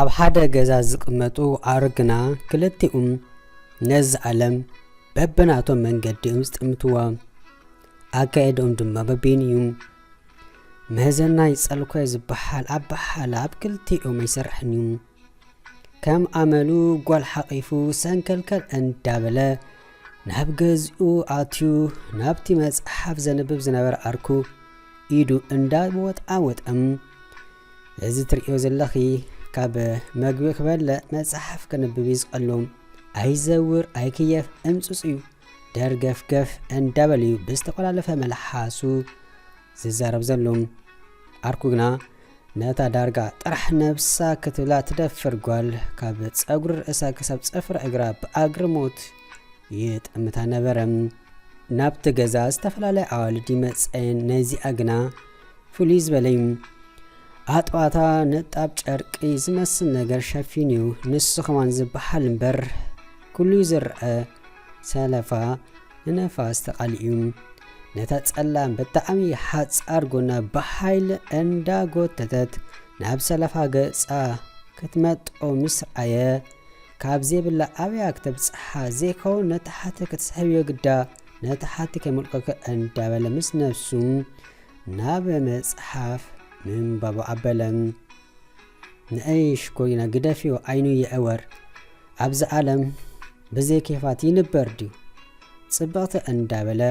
ኣብ ሓደ ገዛ ዝቕመጡ ኣረግና ክልቲኡም ነዚ ዓለም በብናቶም መንገዲ እዮም ዝጥምትዋ። ኣካየድኦም ድማ በቢን እዩ። መዘናይ ጸልኮ ዝበሃል ኣበሓላ ኣብ ክልቲኦም ኣይሰርሕን እዩ። ከም ኣመሉ ጓል ሓቒፉ ሰንከልከል እንዳበለ ናብ ገዝኡ ኣትዩ ናብቲ መጽሓፍ ዘንብብ ዝነበረ ዓርኩ ኢዱ እንዳወጣወጠ፣ "እዚ ትርእዮ ዘለኺ ካብ መግቢ ክበልዕ መጽሓፍ ከንብብ እዩ ዝቐሎ። ኣይዘውር ኣይክየፍ እምጽጽ እዩ፣ ደርገፍገፍ እንዳበለ እዩ ብዝተቆላለፈ መልሓሱ ዝዛረብ ዘሎ። ዓርኩ ግና ነታ ዳርጋ ጥራሕ ነብሳ ክትብላ ትደፍር ጓል ካብ ጸጉሪ ርእሳ ክሳብ ጽፍሪ እግራ ብኣግርሞት ይጥምታ ነበረ። ናብቲ ገዛ ዝተፈላለያ ኣዋልድ ይመጸየን፣ ነዚኣ ግና ፍሉይ ዝበለ እዩ። ኣጥዋታ ንጣብ ጨርቂ ዝመስል ነገር ሸፊኑ እዩ። ንሱ ከማን ዝበሃል እምበር ኩሉ ዝረአ ሰለፋ ንነፋስ ተቓሊዑ እዩ። ነታ ጸላም ብጣዕሚ ሓጻር ጎና ብሓይሊ እንዳጎተተት ናብ ሰለፋ ገጻ ክትመጦ ምስ ረኣየ፣ ካብ ዘይብላ ኣበያ ክተብጽሓ ዘይከውን ነቲ ሓቲ ክትስሕብዮ ግዳ፣ ነቲ ሓቲ ከይመልቀከ እንዳበለ ምስ ነፍሱ ናብ መጽሓፍ ምንባቡ ኣበለ። ንኣይ ሽኮሪና ግደፍዮ፣ ዓይኑ ይዕወር። ኣብዚ ዓለም ብዘይ ኬፋት ይንበር ድዩ? ጽብቕቲ እንዳበለ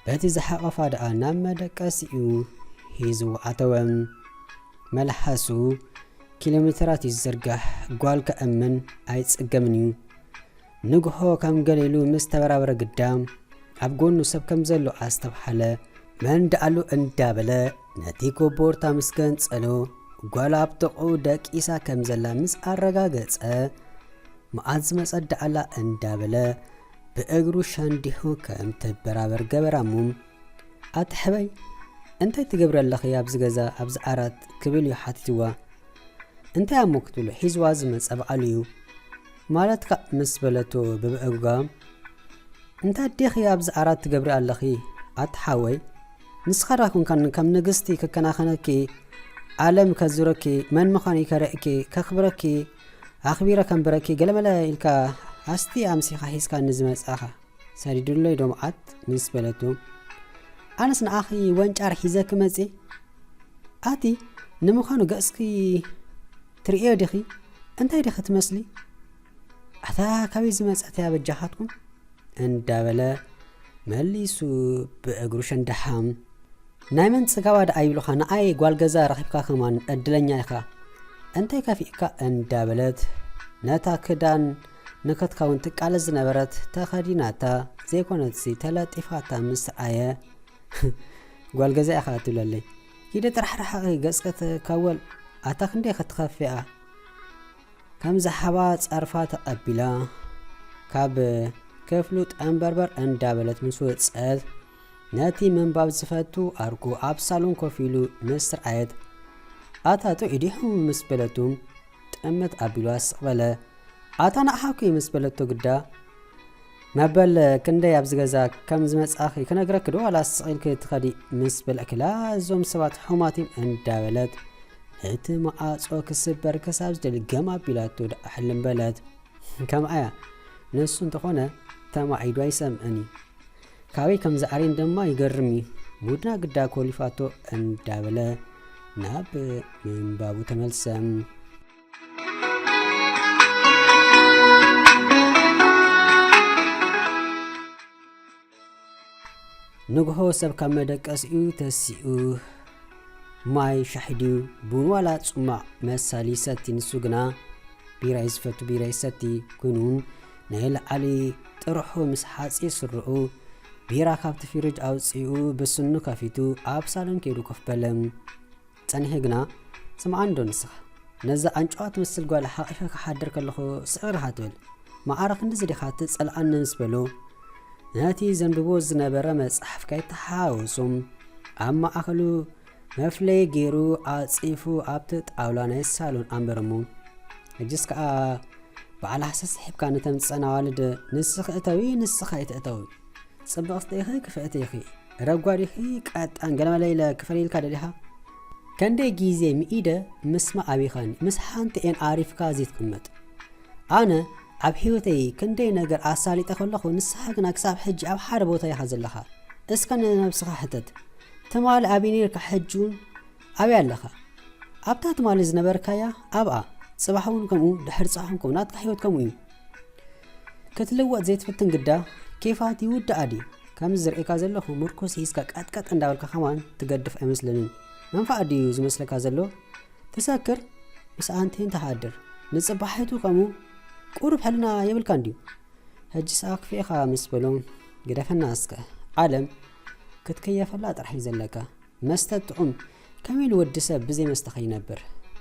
በቲ ዝሓቐፋ ደኣ ናብ መደቀሲኡ ሒዝዎ ኣተወ። መልሓሱ ኪሎ ሜትራት እዩ ዝዝርጋሕ፣ ጓል ከእምን ኣይጽገምን እዩ። ንግሆ ከም ገለ ኢሉ ምስ ተበራበረ ግዳ፣ ኣብ ጎኑ ሰብ ከም ዘሎ ኣስተብሃለ። መን ደኣሉ እንዳበለ ነቲ ኮቦርታ ምስ ገንጸሎ፣ ጓል ኣብ ጥቕኡ ደቂሳ ከም ዘላ ምስ ኣረጋገጸ፣ መዓዝ ዝመጸት ደኣላ እንዳበለ ብእግሩ ሸንዲሑ ከም ትበራበር ገበራ እሞ፣ "ኣቲ ሕበይ፣ እንታይ ትገብሪ ኣለኺ ኣብዚ ገዛ፣ ኣብዚ ዓራት?" ክብል እዩ ሓቲትዋ። "እንታይ እሞ ክትብሎ፣ ሒዝዋ ዝመጸ በዓሉ እዩ ማለትካ?" ምስ በለቶ ብብዕጉጋ፣ "እንታይ ዲኺ ኣብዚ ዓራት ትገብሪ ኣለኺ? ኣቲ ሓወይ፣ ንስኻ ዳ ኮንካ ከም ንግስቲ ክከናኸነኪ፣ ዓለም ከዙረኪ፣ መን ምዃንኪ ከርእኪ፣ ከኽብረኪ፣ ኣኽቢረ ከንብረኪ፣ ገለመለ ኢልካ ኣስቲ ኣምሲኻ ሒዝካኒ ዝመጻኻ?" ሰዲዱለይ ዶ መዓት ምስ በለቱ፣ "ኣነስ ንኣኺ ወንጫር ሒዘኪ መጺ? ኣቲ ንምዃኑ ገጽኪ ትርእዮ ዲኺ? እንታይ ዲኺ ትመስሊ? ኣታ ካበይ ዝመጸት እያ በጃኻትኩም?" እንዳበለ መሊሱ ብእግሩ ሸንደሓ። "ናይ መን ጽጋባ ደኣ ይብሉኻ? ንኣይ ጓል ገዛ ረኺብካ ከማን ዕድለኛ ኢኻ። እንታይ ከፊእካ?" እንዳበለት ነታ ክዳን ንክትከውን ትቃለስ ዝነበረት ተኸዲናታ ዘይኮነትሲ ተለጢፋታ ምስ ኣየ፣ "ጓል ገዛ ኢኻ ትብለለይ? ኪደ ጥራሕ ርሓቒ ገጽ ክትከወል ኣታ ክንደይ ክትኸፍኣ?" ከም ዝሓባ ጸርፋ ተቐቢላ ካብ ክፍሉ ጠንበርበር እንዳበለት ምስ ወጸት፣ ነቲ ምንባብ ዝፈቱ ኣርኩ ኣብ ሳሎን ኮፍ ኢሉ ምስ ረኣየት፣ "ኣታ ጥዑይ ዲኹም?" ምስ በለቱ፣ ጥምት ኣቢሉ ኣስቕ በለ። "ኣታ ንዓኻኩ ምስ በለቶ ግዳ፣ መበል ክንደይ ኣብዚ ገዛ ከም ዝመጻኺ ክነግረኪ ዶ ዋላ ስቕ ኢልኪ ትኸዲ?" ምስ በልዕክላ፣ "እዞም ሰባት ሕማት እዮም" እንዳበለት፣ እቲ መዓጾ ክስበር ክሳብ ዝደሊ ገም ኣቢላቶ ደኣ ሕልም በለት። ከምኣያ፣ ንሱ እንተኾነ ተማዒዱ ኣይሰምዕን እዩ። ካበይ ከም ዝዓርየን ድማ ይገርም እዩ። ሙድና ግዳ ኮሊፋቶ እንዳበለ ናብ ምንባቡ ተመልሰ። ንግሆ ሰብ ካብ መደቀሲኡ ተሲኡ ማይ ሻሂ ድዩ ቡን ዋላ ጽማቕ መሳሊ ይሰቲ። ንሱ ግና ቢራ እዩ ዝፈቱ፣ ቢራ ይሰቲ። ኮይኑ ናይ ላዕሊ ጥርሑ ምስ ሓጺር ስርኡ ቢራ ካብቲ ፍሪጅ ኣውጺኡ ብስኑ ከፊቱ ኣብ ሳሎን ከይዱ ኮፍ በለ። ጸኒሐ ግና፣ "ስምዓኒ ዶ ንስኻ? ነዛ ኣንጭዋ ትመስል ጓል ሓቒፈ ክሓድር ከለኹ ስዕር ኢኻ ትብል። መዓረ ክንድዚ ዲኻ ትጸልኣኒ?" ምስ በሎ፣ ነቲ ዘንብቦ ዝነበረ መጽሓፍ ከይተሓዋወሶም ኣብ ማእከሉ መፍለዪ ገይሩ ኣጽፉ ኣብቲ ጣውላ ናይ ሳሎን ኣንበረሞ። ሕጅስ ከኣ በዓል ሃሰስ ሒብካ ንተምጽጸን ኣዋልድ ንስኺ እተዊ፣ ንስኻ ኣይትእተዊ። ጽብቕቲ ኢኺ ክፍእቲ ኢኺ፣ ረጓድ ኢኺ ቀጣን ገለመለ ኢለ ክፈልየልካ ደሊኻ? ከንደይ ግዜ ምኢደ ምስማዕ ኣቢኻኒ፣ ምስ ሓንቲ እየን ኣሪፍካ ዘይትቕመጥ። ኣነ ኣብ ህይወተይ ክንደይ ነገር ኣሳሊጠ ከለኹ፣ ንስኻ ግና ክሳብ ሕጂ ኣብ ሓደ ቦታ ኢኻ ዘለኻ። እስከ ንነብስኻ ሕተት። ትማሊ ኣበይ ነይርካ? ሕጂ እውን ኣበይ ኣለኻ? ኣብታ ትማሊ ዝነበርካያ ኣብኣ፣ ጽባሕ እውን ከምኡ፣ ድሕሪ ጽባሕ እውን ከምኡ። ናትካ ህይወት ከምኡ እዩ። ክትልወጥ ዘይትፍትን ግዳ ኬፋት ይውድኣ ድዩ? ከምዚ ዝርእየካ ዘለኹ ምርኩስ ሒዝካ ቀጥቀጥ እንዳበልካ ከማን ትገድፍ ኣይመስለንን። መንፋዕ ድዩ ዝመስለካ ዘሎ? ትሰክር፣ ምስ ኣንቴን ትሓድር፣ ንጽባሒቱ ከምኡ ቁሩብ ሕልና የብልካን ድዩ? ሕጂ ሰኣክፊ ኢኻ ምስ በሎ፣ ግደፈና እስከ። ዓለም ክትክየፈላ ጥራሕ እዩ ዘለካ። መስተ ጥዑም፣ ከመይ ኢሉ ወዲ ሰብ ብዘይ መስተ ከይነብር?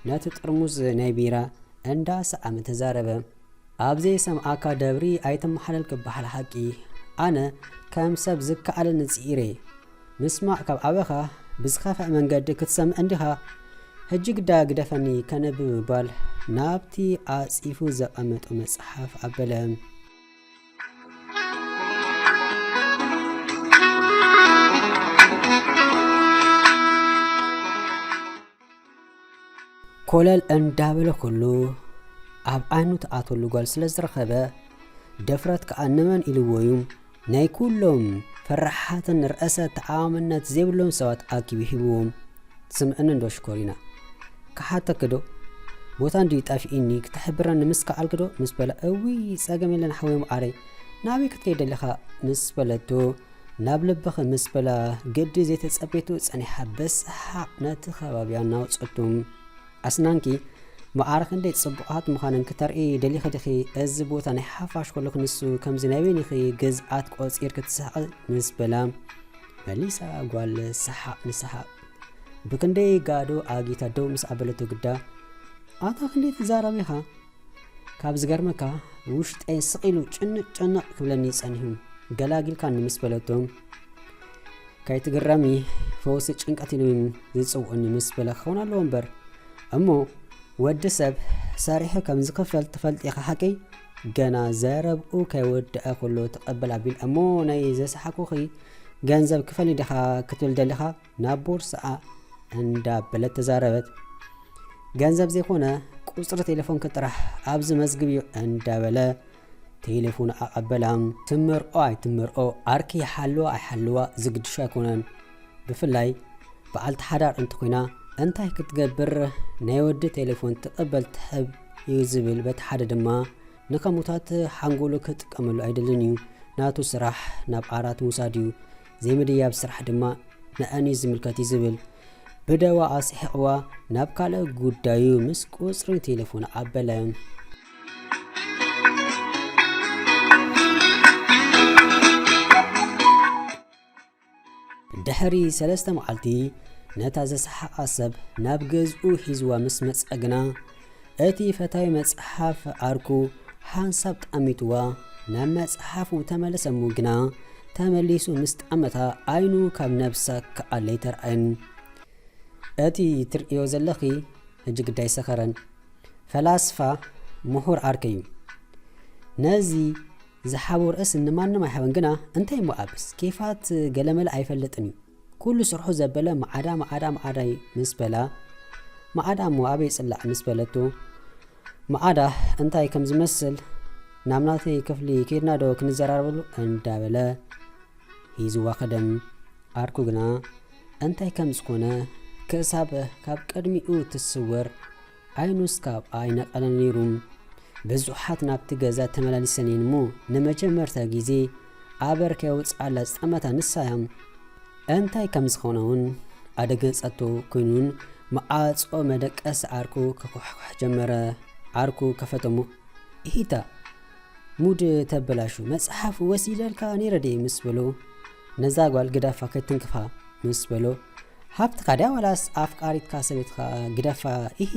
ነቲ ጥርሙዝ ናይ ቢራ እንዳ ሰኣመ ተዛረበ። ኣብ ዘይሰምዓካ ደብሪ ኣይትመሓለል ክበሃል ሓቂ። ኣነ ከም ሰብ ዝከኣለኒ ጽኢረ። ምስማዕ ካብ ኣበኻ ብዝኸፍአ መንገዲ ክትሰምዕ እንዲኻ። ሕጂ ግዳ ግደፈኒ ከነብብ ምባል ናብቲ ኣጺፉ ዘቐመጦ መጽሓፍ ኣበለ። ኮለል እንዳበለ ኩሉ ኣብ ዓይኑ ትኣትወሉ ጓል ስለ ዝረኸበ፣ ድፍረት ከኣ ንመን ኢልዎ እዩ ናይ ኩሎም ፈራሓትን ርእሰ ተኣማምነት ዘይብሎም ሰባት ኣኪቡ ሂብዎም። ትስምዕኒ እንዶ ሽኮሪና? ክሓተኪ ዶ? ቦታ እንድዩ ጠፊእኒ፣ ክትሕብረኒ ምስ ከኣልኪ ዶ? ምስ በላ፣ እውይ ጸገም የለን ሓወይ መዓረይ፣ ናበይ ክትከይድ ደሊኻ? ምስ በለቶ፣ ናብ ልብኺ ምስ በላ፣ ግዲ ዘይተጸበየቶ ጸኒሓ ብሰሓቕ ነቲ ከባቢ ኣናወጸቱ። ኣስናንኪ መዓረ ክንደይ ጽቡቓት ምዃነን ክተርኢ ደሊኺ ዲኺ? እዚ ቦታ ናይ ሓፋሽ ከለኹ ንሱ ከምዚ ናይ በይንኺ ግዝኣት ቆጺርኪ ትስሕቒ ምስ በላ፣ መሊሳ ጓል ሰሓቕ ንሰሓቕ። ብክንደይ ጋዶ ኣጊታ ደው ምስ ኣበለቶ ግዳ፣ ኣታ ክንደይ ትዛረብ ኢኻ? ካብ ዝገርመካ ውሽጠይ ስቕ ኢሉ ጭንቕ ጭንቕ ክብለኒ ጸኒሑ፣ ገላጊልካኒ ምስ በለቶ፣ ከይትግረሚ ፈውሲ ጭንቀት ኢሉ ዝጽውዑኒ ምስ በለ ክኸውን ኣለዎ እምበር። እሞ ወዲ ሰብ ሰሪሑ ከም ዝኽፈል ትፈልጢ ኢኻ ሓቀይ? ገና ዘረብኡ ከይወድአ ከሎ ተቐበል ኣቢል እሞ ናይ ዘሰሓኩኺ ገንዘብ ክፈሊ ዲኻ ክትብል ደሊኻ? ናብ ቦርስኣ እንዳበለት ተዛረበት። ገንዘብ ዘይኮነ ቁጽሪ ቴሌፎንኪ ጥራሕ ኣብዚ መዝግብዮ እንዳበለ ቴሌፎን ኣቐበላ። ትመርኦ ኣይትመርኦ ዓርኪ ይሓልዋ ኣይሓልዋ ዝግድሾ ኣይኮነን። ብፍላይ በዓልቲ ሓዳር እንተኾይና እንታይ ክትገብር ናይ ወዲ ቴሌፎን ትቕበል ትሕብ እዩ ዝብል በቲ ሓደ ድማ ንኸምኡታት ሓንጎሉ ክጥቀመሉ ኣይደልን እዩ። ናቱ ስራሕ ናብ ዓራት ምውሳድ እዩ። ዘይምድያብ ስራሕ ድማ ንኣን እዩ ዝምልከት እዩ ዝብል ብደዋ ኣስሒቕዋ ናብ ካልእ ጉዳዩ ምስ ቁጽሪ ቴሌፎን ኣበለ። ድሕሪ ሰለስተ መዓልቲ ነታ ዘሰሓቓ ሰብ ናብ ገዝኡ ሒዝዋ ምስ መጸ ግና፣ እቲ ፈታዊ መጽሓፍ ዓርኩ ሓንሳብ ጠሚትዋ ናብ መጽሓፉ ተመለሰ እሞ ግና፣ ተመሊሱ ምስ ጠመታ ዓይኑ ካብ ነብሳ ክኣለ ኣይተርኣየን። እቲ ትርእዮ ዘለኺ ሕጂ ግዳይ ሰኸረን። ፈላስፋ ምሁር ዓርከይ እዩ። ነዚ ዝሓቦ ርእሲ ንማንም ኣይሃበን፣ ግና እንታይ እሞ ኣብስ ኬፋት ገለመለ ኣይፈልጥን እዩ። ኩሉ ስርሑ ዘበለ መዓዳ፣ መዓዳ፣ መዓዳ እዩ ምስ በላ፣ መዓዳ እሞ ኣበይ ይጽላዕ ምስ በለቶ፣ መዓዳ እንታይ ከም ዝመስል ናብ ናተይ ክፍሊ ከይድና ዶ ክንዘራረበሉ እንዳበለ ሂዝዋ ከደም። ዓርኩ ግና እንታይ ከም ዝኾነ ክሳብ ካብ ቅድሚኡ ትስወር ዓይኑስ ካብ ኣይነቐለን ነይሩ። ብዙሓት ናብቲ ገዛ ተመላሊሰን እየን እሞ ንመጀመርታ ግዜ ኣበር ከየውፅኣላ ዝጠመታ ንሳ እያ። እንታይ ከም ዝኾነ እውን ኣደገንጸቶ ኮይኑን መዓጾ መደቀስ ዓርኩ ክኩሕኩሕ ጀመረ። ዓርኩ ከፈተሞ። ኢሂታ ሙድ ተበላሹ፣ መጽሓፍ ወሲደልካ ነይረ ድየ ምስ በሎ፣ ነዛ ጓል ግደፋ ከይትንክፋ ምስ በሎ፣ ሃብትኻ ድያ ዋላስ ኣፍቃሪትካ ሰበይትኻ ግደፋ ኢሂ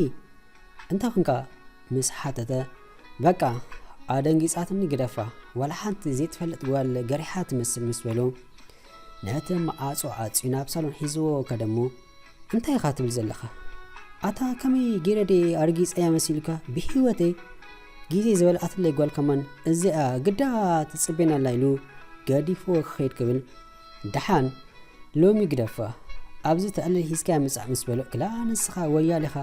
እንታይ ኮንካ ምስ ሓተተ፣ በቃ ኣደንጊጻትኒ ግደፋ፣ ዋላ ሓንቲ ዘይትፈልጥ ጓል ገሪሓ ትመስል ምስ በሎ፣ ነቲ መዓጾ ዓጽዩ ናብ ሳሎን ሒዝዎ ከደሞ፣ እንታይ ኢኻ ትብል ዘለኻ? ኣታ ከመይ ገይረ ድየ ኣርጊጸያ መሲልካ? ብህይወተይ ግዜ ዝበልዓትለይ ጓል ከማን እዚኣ ግዳ ትጽበየና ኣላ ኢሉ ገዲፍዎ ክኸይድ ክብል፣ ደሓን ሎሚ ግደፋ፣ ኣብዚ ተዕልል ሒዝካያ ምጻእ ምስ በሎ፣ ክላ ንስኻ ወያል ኢኻ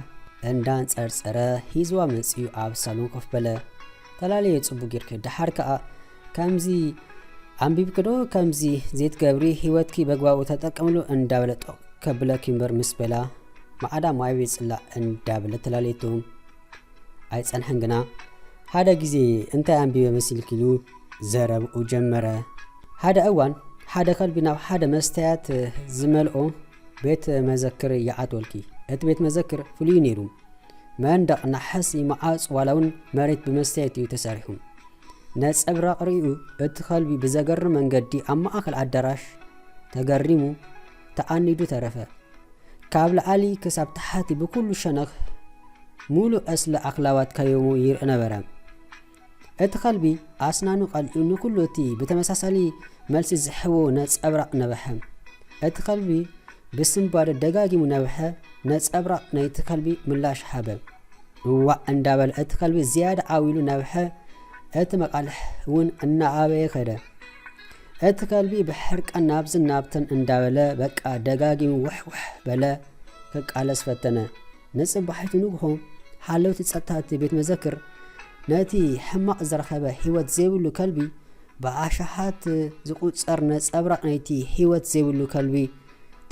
እንዳንጸርጸረ ሒዝዋ መጺኡ ኣብ ሳሎን ኮፍ በለ። ተላለየ ጽቡቕ ጌርኪ፣ ደሓር ከኣ ከምዚ ኣንቢብኪ ዶ ከምዚ ዘይትገብሪ፣ ህይወትኪ በግባቡ ተጠቀምሉ እንዳበለ ጦቕ ከብለኪ እምበር ምስ በላ፣ ማዕዳ ማይ ቤት ጽላእ እንዳበለ ተላለየቶም። ኣይጸንሐን ግና፣ ሓደ ግዜ እንታይ ኣንቢበ መሲልኪ ኢሉ ዘረብኡ ጀመረ። ሓደ እዋን ሓደ ከልቢ ናብ ሓደ መስተያት ዝመልኦ ቤት መዘክር ይኣትወልኪ። እቲ ቤት መዘክር ፍሉይ ነይሩ። መንደቕ ናሕሲ፣ መዓጹ ዋላ እውን መሬት ብመስተያት እዩ ተሰሪሑ። ነጸብራቕ ርእዩ እቲ ከልቢ ብዘገርም መንገዲ ኣብ ማእከል ኣዳራሽ ተገሪሙ ተኣኒዱ ተረፈ። ካብ ላዕሊ ክሳብ ታሕቲ ብኩሉ ሸነኽ ሙሉእ ዕስለ ኣኽላባት ከይሙ ይርኢ ነበረ። እቲ ከልቢ ኣስናኑ ቀሊዑ ንኩሉ እቲ ብተመሳሳሊ መልሲ ዝሕቦ ነጸብራቕ ነበሐ። እቲ ከልቢ ብስንባደ ደጋጊሙ ነበሐ። ነጸብራቕ ናይቲ ከልቢ ምላሽ ሃበ። እዋእ እንዳበለ እቲ ከልቢ ዝያዳ ዓው ኢሉ ነበሐ። እቲ መቃልሕ እውን እናዓበየ ከደ። እቲ ከልቢ ብሕርቃን ናብዝን ናብተን እንዳበለ በቃ ደጋጊሙ ውሕ ውሕ በለ። ክቃለስ ፈተነ። ንጽባሒቱ ንግሆ ሓለውቲ ጸጥታ እቲ ቤት መዘክር ነቲ ሕማቕ ዝረኸበ ህይወት ዘይብሉ ከልቢ ብኣሽሓት ዝቑጸር ነጸብራቕ ናይቲ ህይወት ዘይብሉ ከልቢ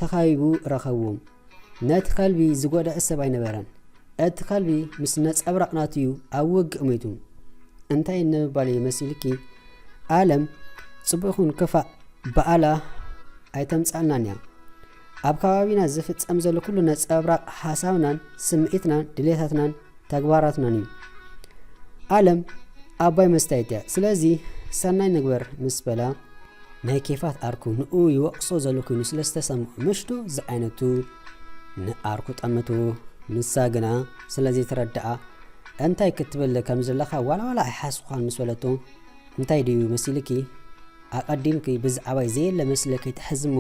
ተኻቢቡ ረኸብዎም። ነቲ ከልቢ ዝጎድአ ሰብ ኣይነበረን። እቲ ከልቢ ምስ ነጸብራቕ ናቱ እዩ ኣብ ውግእ ሞይቱ። እንታይ ንምባል እዩ መሲልኪ? ዓለም ጽቡቕ ይኹን ክፋእ ብኣላ ኣይተምጻልናን እያ። ኣብ ከባቢና ዝፍጸም ዘሎ ኩሉ ነጸብራቕ ሓሳብናን ስምዒትናን ድሌታትናን ተግባራትናን እዩ። ዓለም ዓባይ መስታየት እያ። ስለዚ ሰናይ ንግበር ምስ በላ፣ ናይ ኬፋት ዓርኩ ንኡ ይወቕሶ ዘሎ ኮይኑ ስለ ዝተሰምዖ፣ ምሽ ዶ ዝዓይነቱ ንዓርኩ ጠመቶ። ንሳ ግና ስለ ዘይተረድኣ፣ እንታይ ክትብል ከም ዘለኻ ዋላ ዋላ ኣይሓስኹኻን ምስ በለቶ፣ እንታይ ድዩ መሲልኪ? ኣቐዲምኪ ብዛዕባይ ዘየለ መስለ ከይትሕዝሞ፣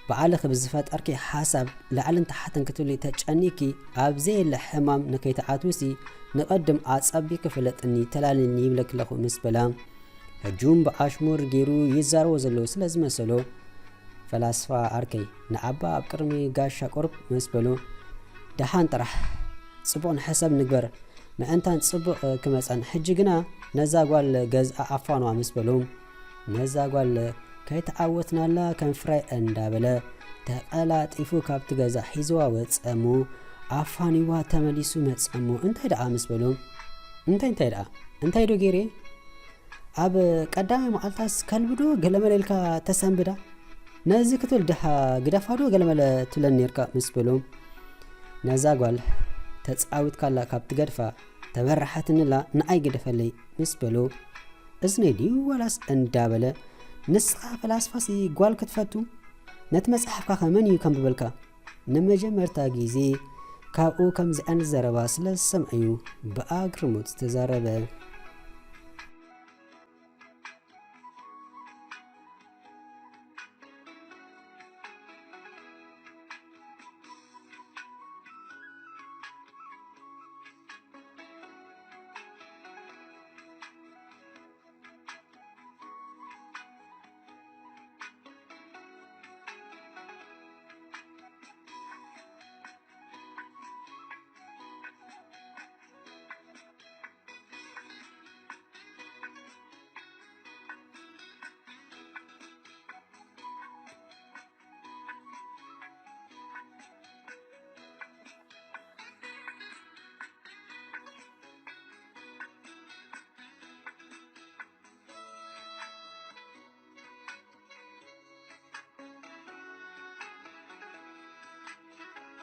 ባዕልኺ ብዝፈጠርኪ ሓሳብ ላዕልን ታሕትን ክትብሊ ተጨኒኪ፣ ኣብ ዘየለ ሕማም ንከይትኣትውሲ ንቐድም ኣጸቢቂ ፍለጥኒ፣ ተላልኒ ይብለኪ ኣለኹ ምስ በላ፣ ሕጂ እውን ብኣሽሙር ገይሩ ይዛረቦ ዘሎ ስለ ዝመሰሎ፣ ፈላስፋ ዓርከይ፣ ንዓባ ኣብ ቅድሚ ጋሻ ቁርብ ምስ በሎ፣ ደሓን ጥራሕ ጽቡቕ ንሕሰብ ንግበር፣ ምእንታን ጽቡቕ ክመጸን። ሕጂ ግና ነዛ ጓል ገዝኣ ኣፋንዋ ምስ በሎ፣ ነዛ ጓል ከይተዓወትናላ ከም ፍራይ እንዳበለ ተቐላጢፉ ካብቲ ገዛ ሒዝዋ ወጸ እሞ ኣፋኒዋ ተመሊሱ መጸ እሞ፣ እንታይ ደኣ ምስ በሎ፣ እንታይ እንታይ ደኣ እንታይ ዶ ገይረ? ኣብ ቀዳማይ መዓልታስ ከልቢ ዶ ገለመለ ኢልካ ተሰንብዳ? ነዚ ክትብል ድኻ ግደፋ ዶ ገለመለ ትብለኒ ነርካ ምስ በሎ፣ ነዛ ጓል ተጻዊትካላ ካብ ትገድፋ ተበራሓትንላ ንኣይ ግደፈለይ ምስ በሎ፣ እዝነይ ድዩ ዋላስ እንዳበለ፣ ንስኻ ፈላስፋሲ ጓል ክትፈቱ? ነቲ መጽሓፍካ ከ መን እዩ ከንብበልካ? ንመጀመርታ ግዜ ካብኡ ከምዚ ዓይነት ዘረባ ስለ ዝሰምዐ እዩ ብኣግርሞት ዝተዛረበ።